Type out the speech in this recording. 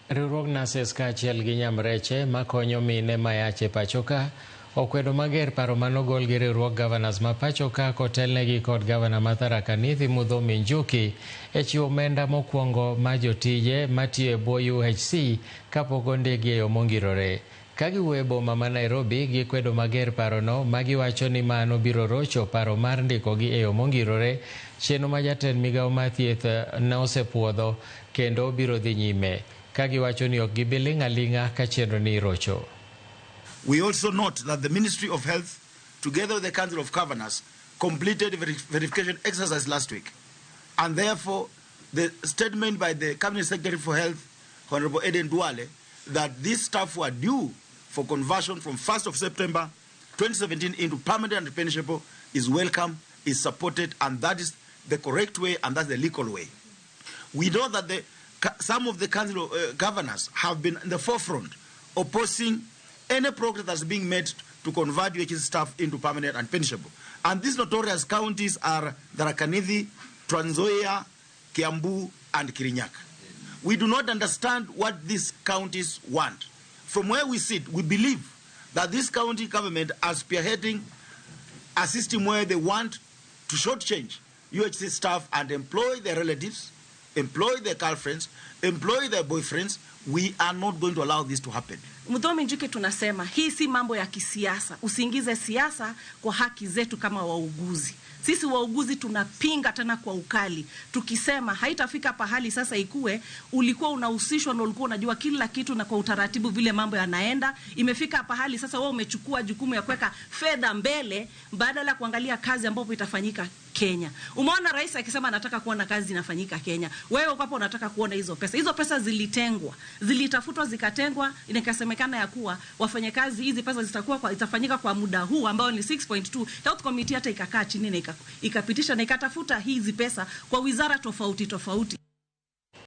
Riwruog nurses kaachiel gi nyamreche makonyo mine mayach e pachoka okwedo mager paro manogol gi riwruog governors ma pachoka kotelnegi kod gavana ma Tharaka Nithi Muthomi Njuki e chiwo omenda mokwongo ma jotije matiyo e bwo UHC kapok ondikgi e yo mongirore. Ka giwuoyo e boma ma Nairobi, gikwedo mager parono ma giwacho ni mano biro rocho paro mar ndikogi e yo mongirore, chenro ma jatend migawo mar thieth nosepuodho kendo biro dhi nyime, ka giwacho ni ok gibi ling' aling'a ka chenro ni irocho. We also note that the Ministry of Health, together with the Council of Governors, completed a verification exercise last week. And therefore, the statement by the Cabinet Secretary for Health, Honorable Aden Duale, that these staff were due for conversion from 1st of September 2017 into permanent and pensionable is welcome, is supported, and that is the correct way and that's the legal way. We know that some of the council governors have been in the forefront opposing any progress that's being made to convert UHC staff into permanent and pensionable. And these notorious counties are Tharaka Nithi, Trans Nzoia, Kiambu, and Kirinyaga. We do not understand what these counties want. From where we sit, we believe that this county government are spearheading a system where they want to shortchange UHC staff and employ their relatives, employ their girlfriends, employ their boyfriends. We are not going to allow this to happen. Muthomi Njuki, tunasema hii si mambo ya kisiasa. Usiingize siasa kwa haki zetu kama wauguzi. Sisi wauguzi tunapinga tena kwa ukali, tukisema haitafika pahali sasa ikue ulikuwa unahusishwa na ulikuwa unajua kila kitu na kwa utaratibu vile mambo yanaenda. Imefika pahali sasa wewe umechukua jukumu ya kuweka fedha mbele badala ya kuangalia kazi ambapo itafanyika Kenya. Umeona rais akisema anataka kuona kazi inafanyika Kenya. Wewe uko hapo unataka kuona hizo pesa. Hizo pesa zilitengwa, zilitafutwa zikatengwa, ikasemekana ya kuwa wafanyakazi hizi pesa zitakuwa kwa, itafanyika kwa muda huu ambao ni 6.2. Health Committee hata ikakaa chini na ikapitisha na ikatafuta hizi pesa kwa wizara tofauti tofauti.